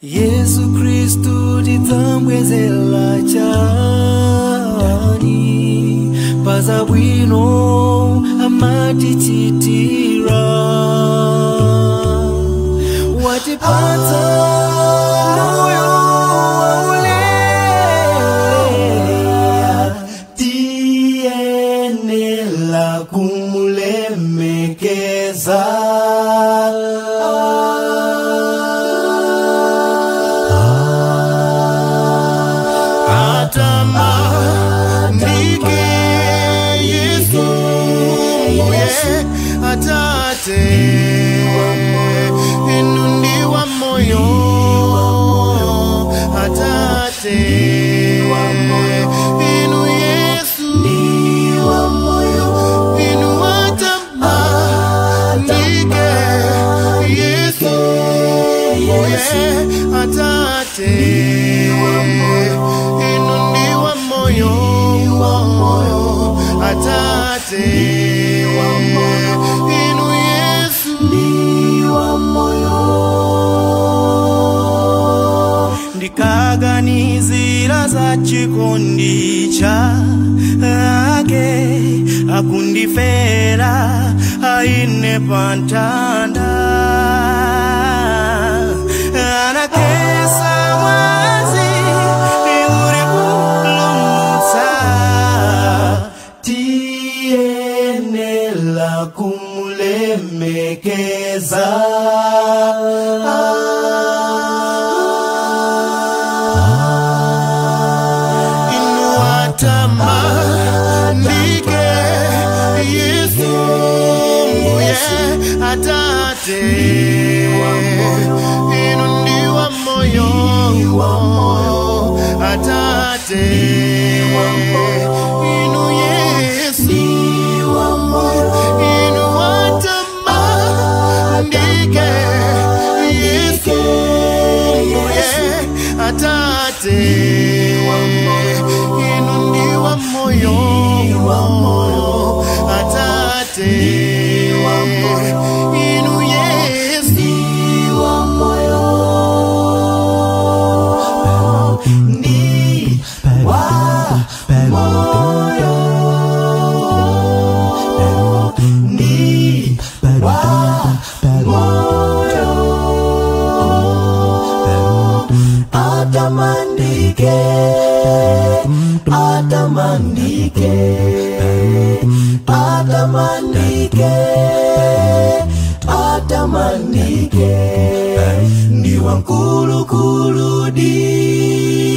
Yesu Kristu tidzambwezera chani pazabwino amatichitira watipatsa moyo waulemu tiyenera kumulemekeza. Atamandike Yesu, Atate, inu ndiwa moyo, Atate, inu Yesu, inu atamandike Yesu, Atate, inu ndiwa moyo, Atate, inu Yesu. Ndikaganizira za chikondi chake akundifera aine pantanda anakesa mwazi uri kulumutsa tiyenera kumulemekeza. Inu atamandike Yesu, Atate, inu ndiwa moyo, Atate, inu Yesu, inu atamandike Yesu, Atate, inu ndiwa moyo, Atate, inu Yesu. Atamandike, atamandike, atamandike, atamandike, ndiwa mkulukulu di.